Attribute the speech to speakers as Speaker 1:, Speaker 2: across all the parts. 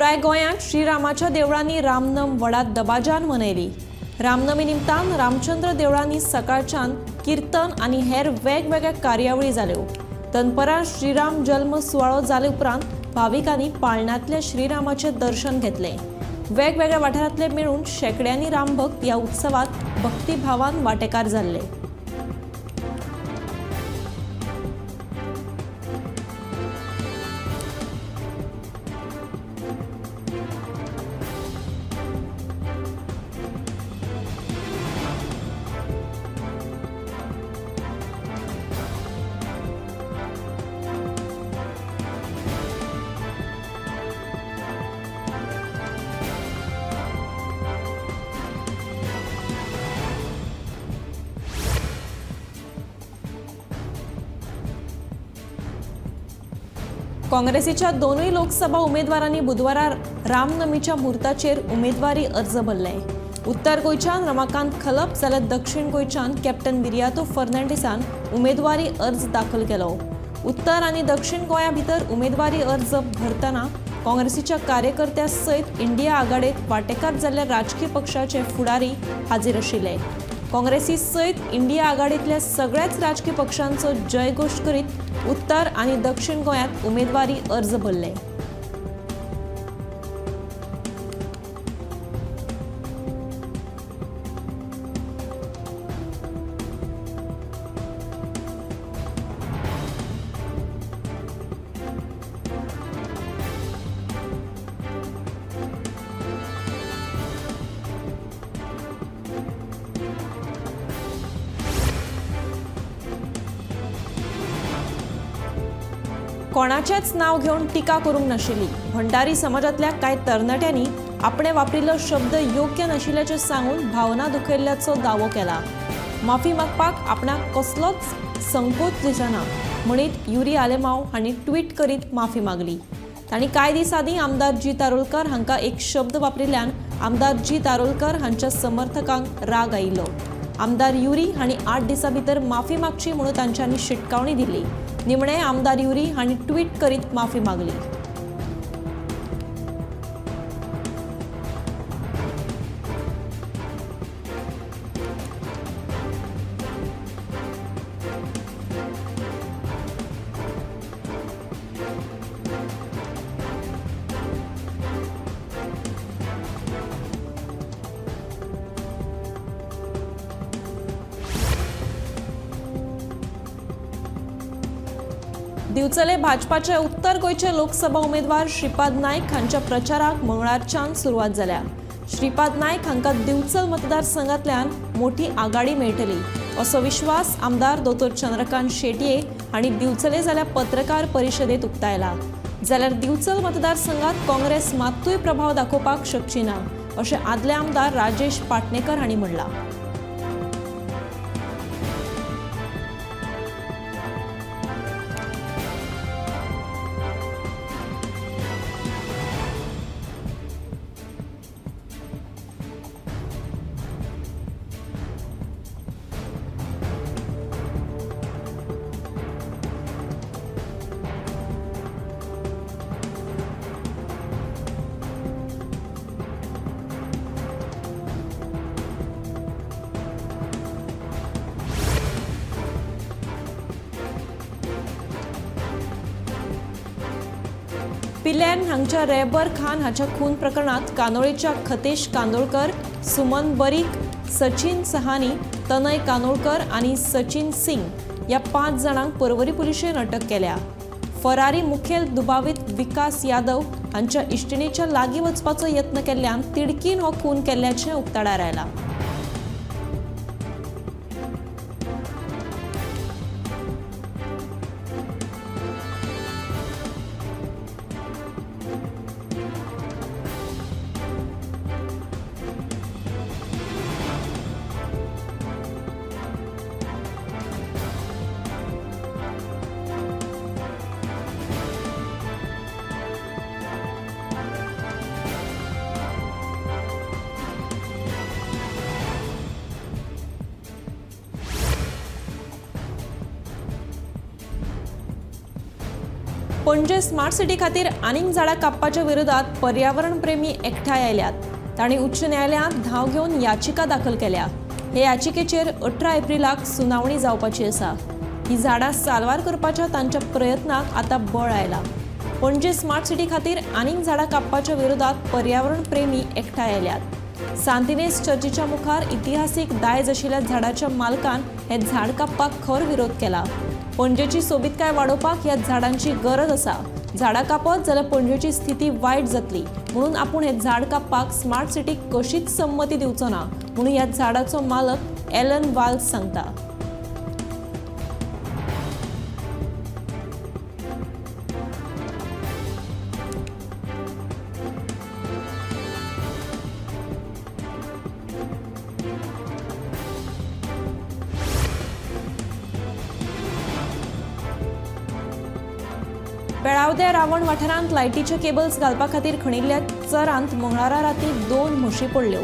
Speaker 1: पुराय गोंयांत श्रीरामाच्या देवळांनी रामनम व्हडा दबाज्यान मनयली. रामनमी निमतान रामचंद्र देवळांनी सकाळच्यान किर्तन आनी हेर वेगवेगळ्या कार्यावळी जाल्यो. दनपरां श्रीराम जल्म सुवाळो जाले उपरांत भाविकांनी पाळण्यांतल्या श्रीरामाचें दर्शन घेतलें. वेगवेगळ्या वाठारांतले मेळून शेंकड्यांनी रामभक्त ह्या उत्सवात भक्तिभावान वांटेकार जाल्ले. काँग्रेसीच्या दोनूय लोकसभा उमेदवारांनी बुधवारा रामनमीच्या मुहूर्ताचेर उमेदवारी अर्ज भरले. उत्तर गोंयच्यान रमाकांत खलप जाल्यार दक्षिण गोंयच्यान कॅप्टन विरियातो फर्नांडीसान उमेदवारी अर्ज दाखल केलो. उत्तर आनी दक्षिण गोंया भितर उमेदवारी अर्ज भरतना काँग्रेसीच्या कार्यकर्त्या सयत इंडिया आघाडेत वांटेकार जाल्ल्या राजकीय पक्षाचे फुडारी हाजीर आशिल्ले. काँग्रेसी सयत इंडिया आघाडीतल्या सगळ्याच राजकीय पक्षांचो जयघोष करीत उत्तर आनी दक्षिण गोंयांत उमेदवारी अर्ज भरले. कोणाचेच नाव घेवन टिका करूंक नाशिल्ली. भंडारी समाजांतल्या कांय तरणाट्यांनी आपणे वापरिल्लो शब्द योग्य नाशिल्ल्याचें सांगून भावना दुखयल्ल्याचो दावो केला. माफी मागपाक आपणाक कसलोच संकोच दिसना म्हणीत युरी आलेमाव हांणी ट्वीट करीत माफी मागली. तांणी कांय दीस आदीं आमदार जीत आरोलकर हांकां एक शब्द वापरिल्ल्यान आमदार जीत आरोलकर हांच्या समर्थकांक राग आयिल्लो. आमदार युरी हांणी 8 दिसां भितर माफी मागची म्हणून तांच्यांनी शिटकावणी दिली. निमणे आमदार युरी हांणी ट्वीट करीत माफी मागली. दिवचले भाजपाचे उत्तर गोंयचे लोकसभा उमेदवार श्रीपाद नायक हांच्या प्रचाराक मंगळारच्यान सुरवात जाल्या. श्रीपाद नायक हांकां दिवचल मतदारसंघांतल्यान मोठी आघाडी मेळटली असो विश्वास आमदार दोतोर चंद्रकांत शेटये हांणी दिवचले जाल्या पत्रकार परिशदेंत उक्तायला. जाल्यार दिवचल मतदारसंघात काँग्रेस मात्तूय प्रभाव दाखोवपाक शकची ना अशें आदले आमदार राजेश पाटणेकर हांणी म्हणलां. पिलेर्न हांगच्या रेबर खान हाच्या खून प्रकरणात कानोळेच्या खतेश कांदोळकर, सुमन बरीक, सचिन सहानी, तनय कानोळकर आनी सचिन सिंग ह्या 5 जाणांक पर्वरी पुलिशेन अटक केल्या. फरारी मुखेल दुबावीत विकास यादव हांच्या इश्टिणीच्या लागीं वचपाचो यत्न केल्ल्यान तिडकीन हो खून केल्ल्याचें उक्ताडार आयलां. पणजे स्मार्ट सिटी खातीर आनीक झाडां कापपाच्या विरोधात पर्यावरण प्रेमी एकठांय आयल्यात. तांणी उच्च न्यायालयांत धांव घेवन याचिका दाखल केल्या. हे याचिकेचेर 18 एप्रिलाक सुनावणी जावपाची आसा. ही झाडां साल्वार करपाच्या तांच्या प्रयत्नाक आतां बळ आयला. पणजे स्मार्ट सिटी खातीर आनीक झाडां कापपाच्या विरोधात पर्यावरण प्रेमी एकठांय आयल्यात. सांतिनेज चर्चीच्या मुखार इतिहासीक दायज आशिल्ल्या झाडाच्या मालकान हे झाड कापपाक खर विरोध केला. पणजेची सोबीतकाय वाडोवपाक ह्या झाडांची गरज आसा. झाडां कापत जाल्यार पणजेची स्थिती वायट जातली म्हणून आपूण हे झाड कापपाक स्मार्ट सिटीक कशीच संमती दिवचो ना म्हणून ह्या झाडाचो मालक एलन वाल्स सांगता. बेळावदे रावण वाठारांत लायटीचे केबल्स घालपा खातीर खणिल्ल्या चरांत मंगळारा राती 2 म्हशी पडल्यो.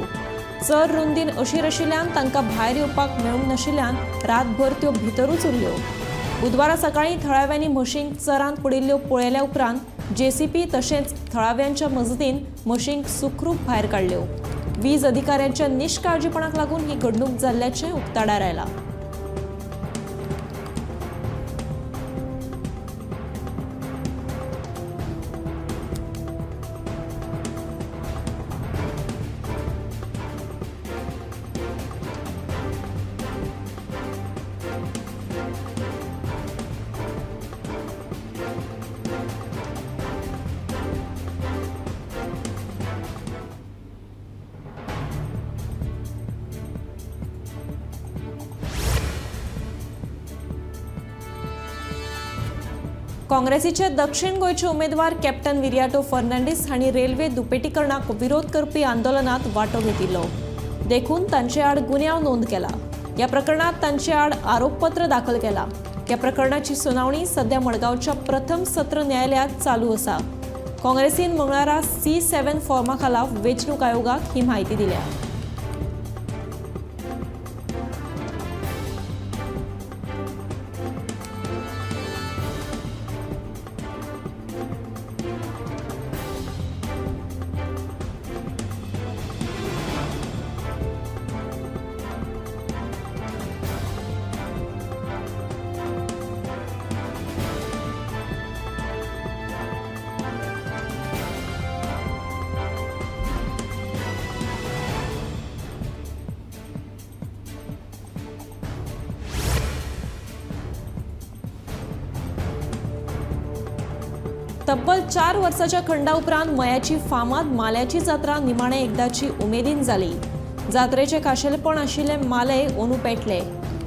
Speaker 1: चर रुंदीन अशीर आशिल्ल्यान तांकां भायर येवपाक मेळूंक नाशिल्ल्यान रातभर त्यो भितरूच उरल्यो. बुधवारा सकाळीं थळाव्यांनी म्हशींक चरांत पडिल्ल्यो पळयल्या उपरांत जेसीपी तशेंच थळाव्यांच्या मजतीन म्हशींक सुखरूप भायर काडल्यो. वीज अधिकाऱ्यांच्या निश्काळजीपणाक लागून ही घडणूक जाल्ल्याचें उक्ताडार आयलां. काँग्रेसीचे दक्षिण गोंयचे उमेदवार कॅप्टन विरियाटो फर्नांडीस हांणी रेल्वे दुपेटीकरणाक विरोध करपी आंदोलनात वांटो घेतिल्लो. देखून तांचे आड गुन्यांव नोंद केला. ह्या प्रकरणात तांचे आड आरोपपत्र दाखल केला. ह्या प्रकरणाची सुनावणी सध्या मडगांवच्या प्रथम सत्र न्यायालयात चालू आसा. काँग्रेसीन मंगळारा C7 फॉर्मा खाला वेंचणूक आयोगाक ही म्हायती दिल्या. तब्बल 4 वर्साच्या खंडा उपरांत मयाची फामाद माल्याची जात्रा निमाणे एकदाची उमेदीन जाली. जात्रेचे खाशेलपण आशिल्ले माले ओनू पेटले.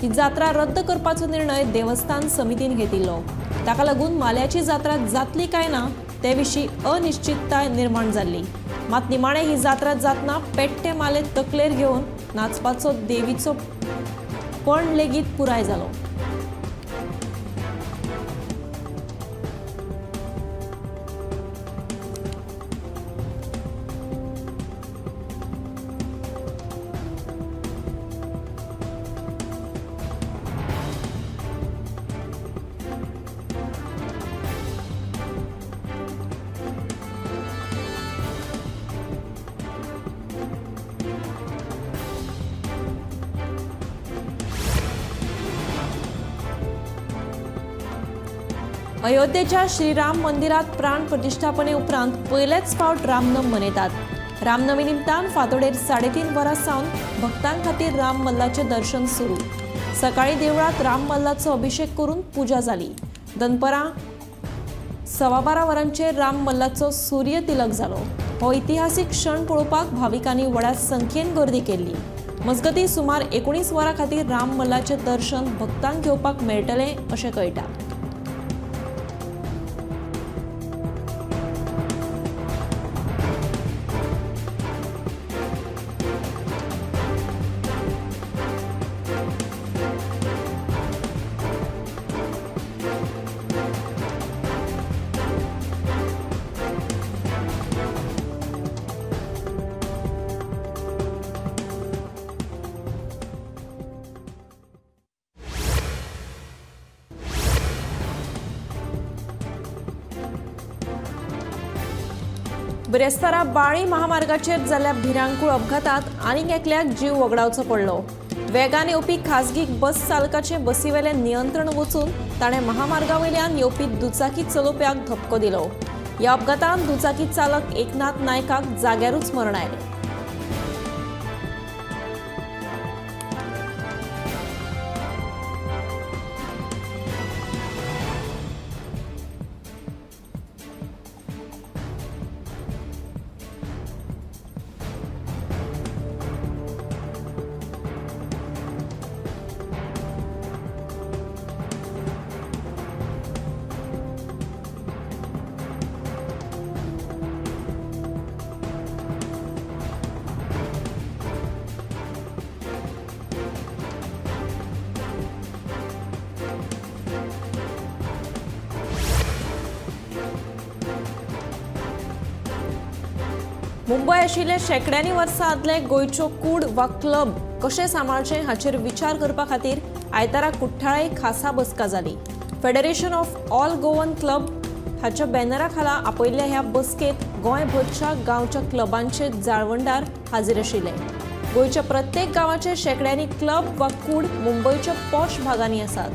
Speaker 1: ही जात्रा रद्द करपाचो निर्णय देवस्थान समितीन घेतिल्लो. ताका लागून माल्याची जात्रा जातली काय ना ते विशीं अनिश्चितताय निर्माण जाल्ली. मात निमाणे ही जात्रा जातना पेट्टे माले तकलेर घेवन नाचपाचो देवीचो पण लेगीत पुराय जालो. अयोध्येच्या श्रीराम मंदिरात प्राण प्रतिष्ठापने उपरांत पयलेच फावट रामनम मनयतात. रामनमी निमतान फांतोडेर 3:30 वरां सावन भक्तां खातीर राम मल्लाचें दर्शन सुरू. सकाळीं देवळांत राम मल्लाचो अभिषेक करून पुजा जाली. दनपरां 12:15 वरांचेर राम मल्लाचो सूर्य तिलक जालो. हो इतिहासीक क्षण पळोवपाक भाविकांनी व्हडा संख्येन गर्दी केल्ली. मजगतीं सुमार 19 वरां खातीर राम मल्लाचें दर्शन भक्तांक घेवपाक मेळटलें अशें कळटा. बिरेस्तारा बाळी महामार्गाचेर जाल्ल्या भिरांकूळ अपघातांत आनीक एकल्याक जीव वगडावचो पडलो। वेगान येवपी खाजगी बस चालकाचे बसीवेलें नियंत्रण वचून ताणें महामार्गावयल्यान येवपी दुचाकी चलोवप्याक धपको दिलो। ह्या अपघातांत दुचाकी चालक एकनाथ नायकाक जाग्यारूच मरण आयलें। मुंबय आशिल्ले शेंकड्यांनी वर्सां आदले गोंयच्यो कूड वा क्लब कशें सांबाळचें हाचेर विचार करपा खातीर आयतारा कुठ्ठाळे खासा बसका जाली। Federation of all Goan club हाच्या बॅनरा खाला आपयल्ल्या ह्या बसकेंत गोंयभरच्या गांवच्या क्लबांचे जाळवणदार हाजीर आशिल्ले। गोंयच्या प्रत्येक गांवाचे शेंकड्यांनी क्लब वा कूड मुंबयच्या पॉश भागांनी आसात।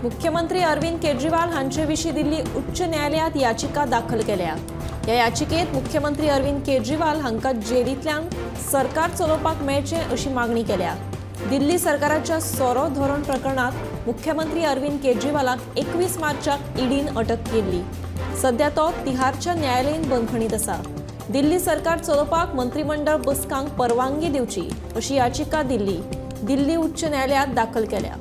Speaker 1: मुख्यमंत्री अरविंद केजरीवाल हांचे विशीं दिल्ली उच्च न्यायालयांत याचिका दाखल केल्या। ह्या याचिकेंत मुख्यमंत्री अरविंद केजरीवाल हांकां जेलींतल्यान सरकार चलोवपाक मेळचें अशी मागणी केल्या। दिल्ली सरकाराच्या सोरो धोरण प्रकरणांत मुख्यमंत्री अरविंद केजरीवालाक 21 मार्चाक ईडीन अटक केल्ली। सध्या तो तिहारच्या न्यायालयीन बंदखणींत आसा। दिल्ली सरकार चलोवपाक मंत्रिमंडळ बसकांक परवानगी दिवची अशी याचिका दिल्ली उच्च न्यायालयांत दाखल केल्या।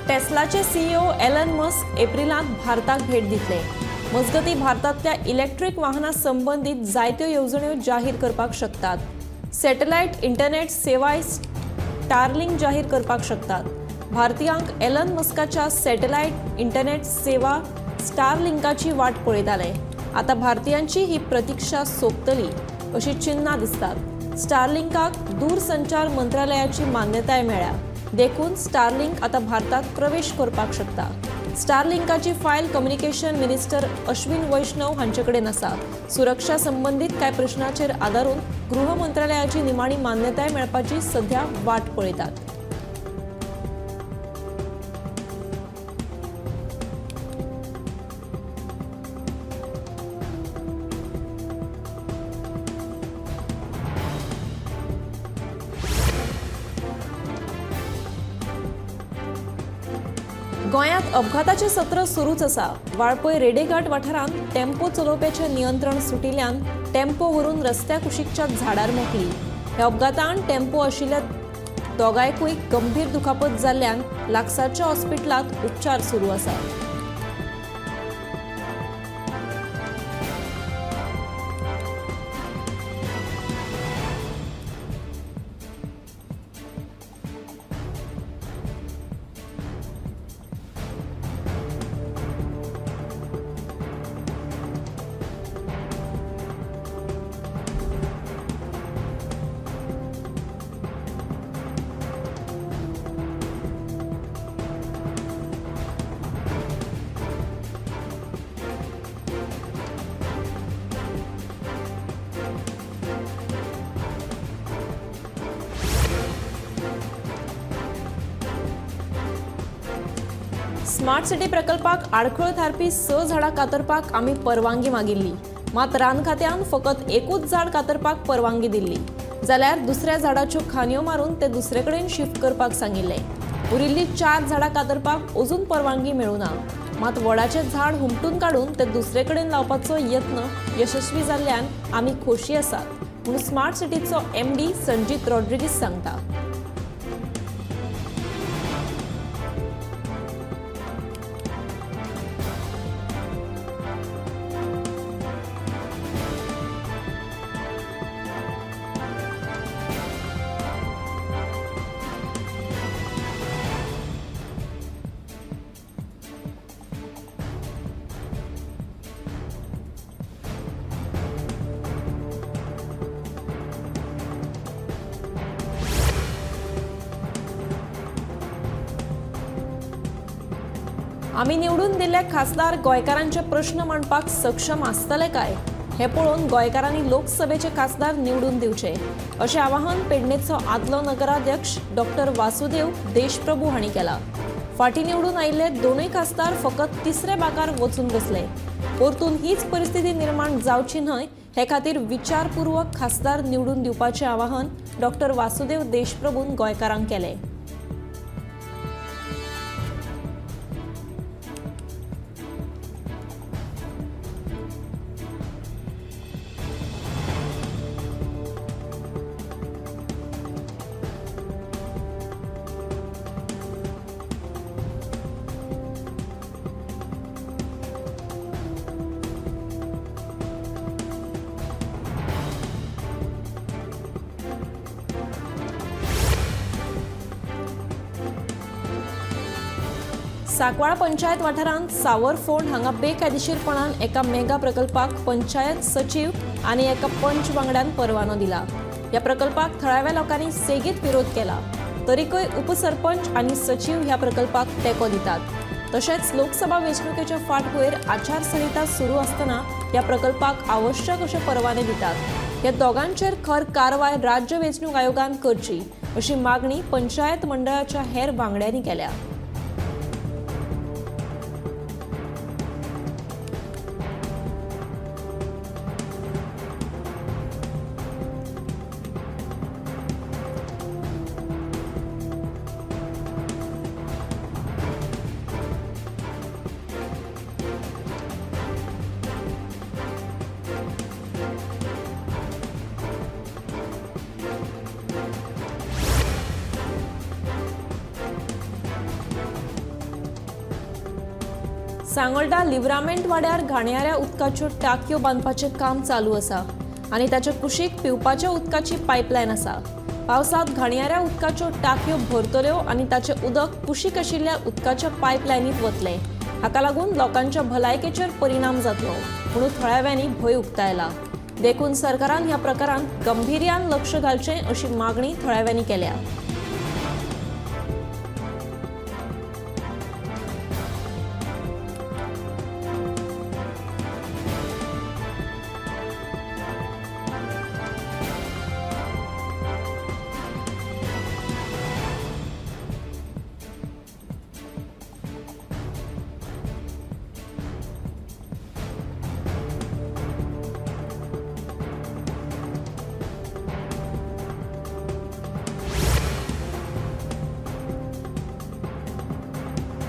Speaker 1: टेस्लाचे सीईओ एलन मस्क एप्रिलांत भारताक भेट दितले। मजगतीं भारतांतल्या इलेक्ट्रीक वाहनां संबंदीत जायत्यो येवजण्यो जाहीर करपाक शकतात। सॅटेलायट इंटरनेट सेवाय स्टारलिंक जाहीर करपाक शकतात। भारतीयांक एलन मस्काच्या सॅटेलायट इंटरनेट सेवा स्टारलिंकाची वाट पळयताले। आतां भारतीयांची ही प्रतिक्षा सोंपतली अशी चिन्हां दिसतात। स्टारलिंकाक दूरसंचार मंत्रालयाची मान्यताय मेळ्ळ्या देखून स्टारलिंक आता भारतात प्रवेश करपाक शकता। स्टारलिंकाची file communication minister Ashwin Vaishnaw हांचे कडेन आसा। सुरक्षा संबंदीत कांय प्रश्नाचेर आदारून गृह मंत्रालयाची निमाणी मान्यताय मेळपाची सध्या वाट पळयतात। गोंयांत अपघाताचें सत्र सुरूच आसा। वाळपय रेडेघाट वाठारांत टेम्पो चलोवप्याचें नियंत्रण सुटिल्ल्यान टेम्पो व्हरून रस्त्या कुशीकच्या झाडार मोखली। ह्या अपघातान टेम्पो आशिल्ल्या दोगांयकूय गंभीर दुखापत जाल्ल्यान लागसारच्या हॉस्पिटलांत उपचार सुरू आसा। स्मार्ट सिटी प्रकल्पाक आडखळ थारपी 6 झाडां कातरपाक आमी परवानगी मागिल्ली, मात रान खात्यान फकत एकूच झाड कातरपाक परवानगी दिल्ली, जाल्यार दुसऱ्या झाडाच्यो खांदयो मारून ते दुसरे कडेन शिफ्ट करपाक सांगिल्लें। उरिल्ली 4 झाडां कातरपाक अजून परवानगी मेळूं ना, मात वडाचें झाड हुमटून काडून ते दुसरे कडेन लावपाचो यत्न यशस्वी जाल्ल्यान आमी खोशी आसात म्हूण स्मार्ट सिटीचो MD Sanjeet Rodrigues सांगता। आमी निवडून दिल्ले खासदार गोंयकारांचे प्रश्न मांडपाक सक्षम आसतले काय हे पळोवन गोंयकारांनी लोकसभेचे खासदार निवडून दिवचे अशें आवाहन पेडणेचो आदलो नगराध्यक्ष डॉक्टर वासुदेव देशप्रभू हांणी केला। फाटीं निवडून आयिल्ले दोनूय खासदार फकत तिसरे बाकार वचून बसले। परतून हीच परिस्थिती निर्माण जावची न्हय हे खातीर विचारपूर्वक खासदार निवडून दिवपाचें आवाहन डॉक्टर वासुदेव देशप्रभून गोंयकारांक केलें। सांकवाळ पंचायत वाठारांत सावरफोंड हांगा बेकायदेशीरपणान एका मेगा प्रकल्पाक पंचायत सचीव आनी एका पंच वांगड्यान परवानो दिला। ह्या प्रकल्पाक थळाव्या लोकांनी सेगीत विरोध केला, तरीकय उपसरपंच आनी सचीव ह्या प्रकल्पाक तेंको दितात। तशेंच लोकसभा वेंचणुकेच्या फाटभुंयेर आचारसंहिता सुरू आसतना ह्या प्रकल्पाक आवश्यक अशे परवाने दितात। ह्या दोगांचेर खर कारवाय राज्य वेंचणूक आयोगान करची अशी मागणी पंचायत मंडळाच्या हेर वांगड्यांनी केल्या। सांगोल्डा लिव्रामेंट वाड्यार घाणयाऱ्या उदकाच्यो टाकयो बांदपाचें काम चालू आसा आनी ताच्या कुशीक पिवपाच्या उदकाची पायपलायन आसा। पावसांत घाणयाऱ्या उदकाच्यो टाकयो भरतल्यो आनी ताचें उदक कुशीक आशिल्ल्या उदकाच्या पायपलायनींत वतलें। हाका लागून लोकांच्या भलायकेचेर परिणाम जातलो म्हणून थळाव्यांनी भंय उक्तायला। देखून सरकारान ह्या प्रकारांत गंभीर्यान लक्ष घालचें अशी मागणी थळाव्यांनी केल्या।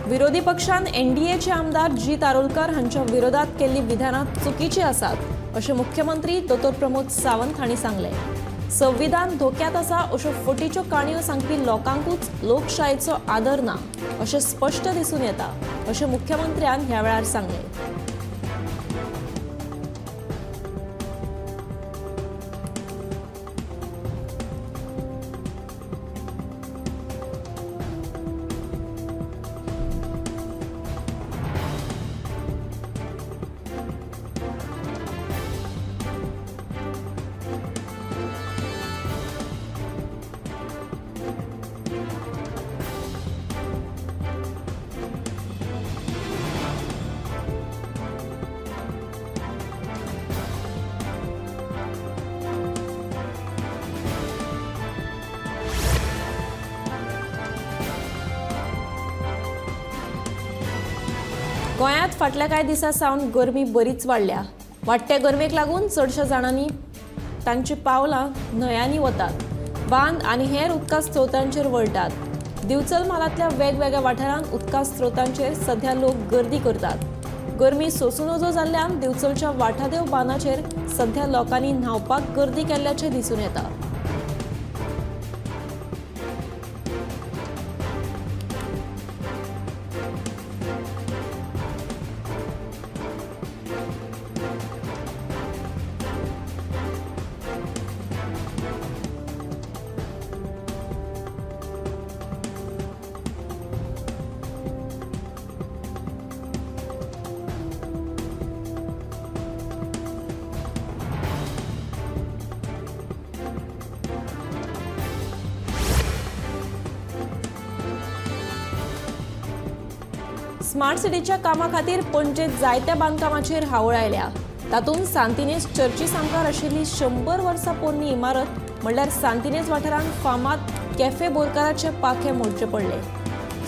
Speaker 1: विरोधी पक्षान एनडीएचे आमदार जीत आरोलकर हांच्या विरोधात केल्ली विधानां चुकीची आसात अशें मुख्यमंत्री दोतोर प्रमोद सावंत हांणी सांगलें। संविधान धोक्यांत आसा अश्यो फटीच्यो काणयो सांगपी लोकांकूच लोकशायेचो आदर ना अशें स्पश्ट दिसून येता अशें मुख्यमंत्र्यान ह्या वेळार सांगलें। गोंयांत फाटल्या कांय दिसां सावन गरमी बरीच वाडल्या. वाडट्या गरमेक लागून चडश्या जाणांनी तांची पावलां न्हंयांनी वतात, बांद आनी हेर उदका स्रोतांचेर वळटात. दिवचल म्हालांतल्या वेगवेगळ्या वाठारांत उदका स्रोतांचेर सध्या लोक गर्दी करतात. गरमी सोसूं नजो जाल्ल्यान दिवचलच्या वाठादेव बांदाचेर सध्या लोकांनी न्हांवपाक गर्दी केल्ल्याचें दिसून येता. स्मार्ट सिटीच्या कामा खातीर पणजेत जायत्या बांदकामाचेर हावळ आयल्या. तातूंत सांतिनेज चर्ची सामकार आशिल्ली 100 वर्सां पोरणी इमारत म्हणल्यार सांतिनेज वाठारांत फामाद कॅफे बोरकाराचे पाखे मोडचे पडले.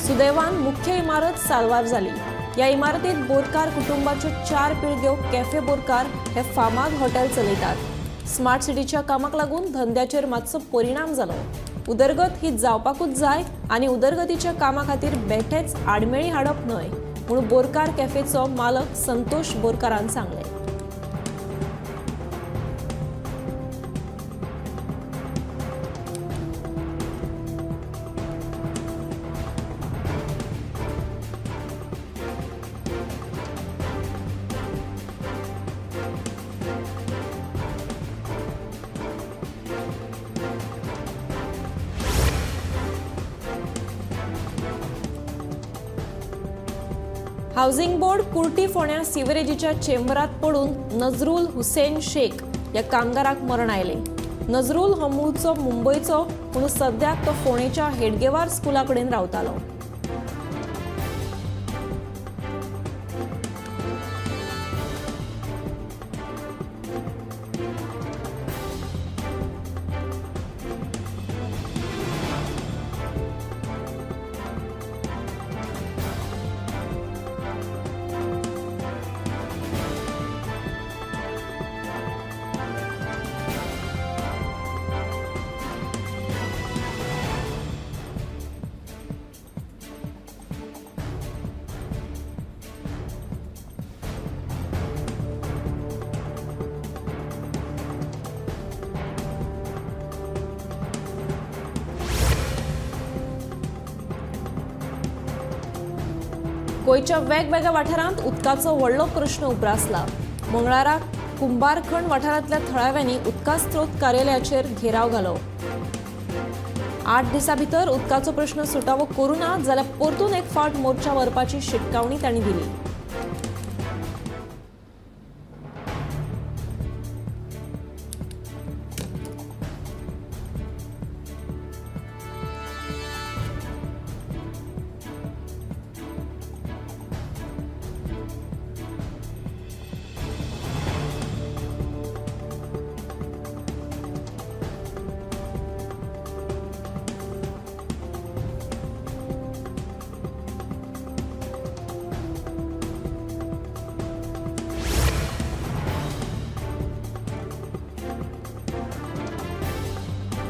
Speaker 1: सुदैवान मुख्य इमारत साल्वार जाली. ह्या इमारतीत बोरकार कुटुंबाच्यो 4 पिळग्यो कॅफे बोरकार हे फामाद हॉटेल चलयतात. स्मार्ट सिटीच्या कामाक लागून धंद्याचेर मातसो परिणाम जालो. उदरगत ही जावपाकूच जाय आनी उदरगतीच्या कामा खातीर बेठेच आडमेळी हाडप न्हय म्हूण बोरकार कॅफेचो मालक संतोष बोरकारान सांगलें. हावसिंग बोर्ड कुर्टी फोण्या सिवरेजीच्या चेंबरात पडून नजरूल हुसेन शेख ह्या कामगाराक मरण आयलें. नजरूल हो मूळचो मुंबयचो पूण सद्याक तो फोंडेच्या हेडगेवार स्कुला कडेन रावतालो. गोंयच्या वेगवेगळ्या वाठारांत उदकाचो व्हडलो प्रश्न उप्रासला. मंगळारा कुंभारखण वाठारांतल्या थळाव्यांनी उदका स्रोत कार्यालयाचेर घेराव घालो. 8 दिसां भितर उदकाचो प्रश्न सुटावो करूं ना जाल्यार परतून एक फावट मोर्चा व्हरपाची शिटकावणी तांणी दिली.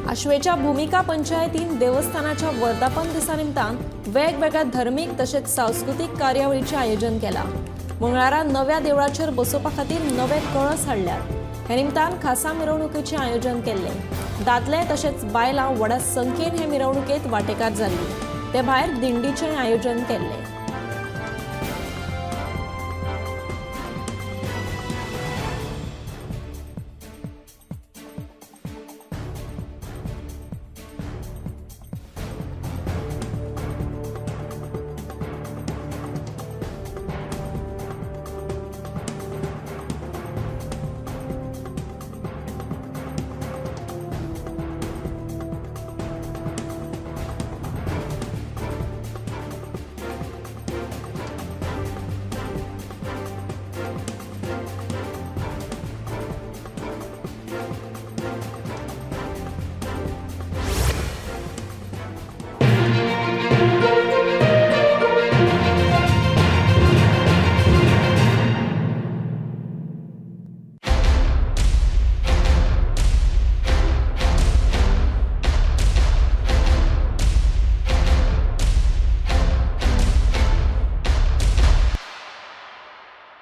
Speaker 1: आश्वेच्या भूमिका पंचायतीन देवस्थानाच्या वर्धापन दिसा निमतान वेगवेगळ्या धर्मीक तशेंच सांस्कृतीक कार्यावळीचें आयोजन केलां. मंगळारा नव्या देवळाचेर बसोवपा खातीर नवे कळस हाडल्यात. हे निमतान खासा मिरवणुकेचें आयोजन केल्लें. दादले तशेंच बायलां व्हडा संख्येन हे मिरवणुकेंत वांटेकार जाल्लीं. ते भायर दिंडीचें आयोजन केल्लें.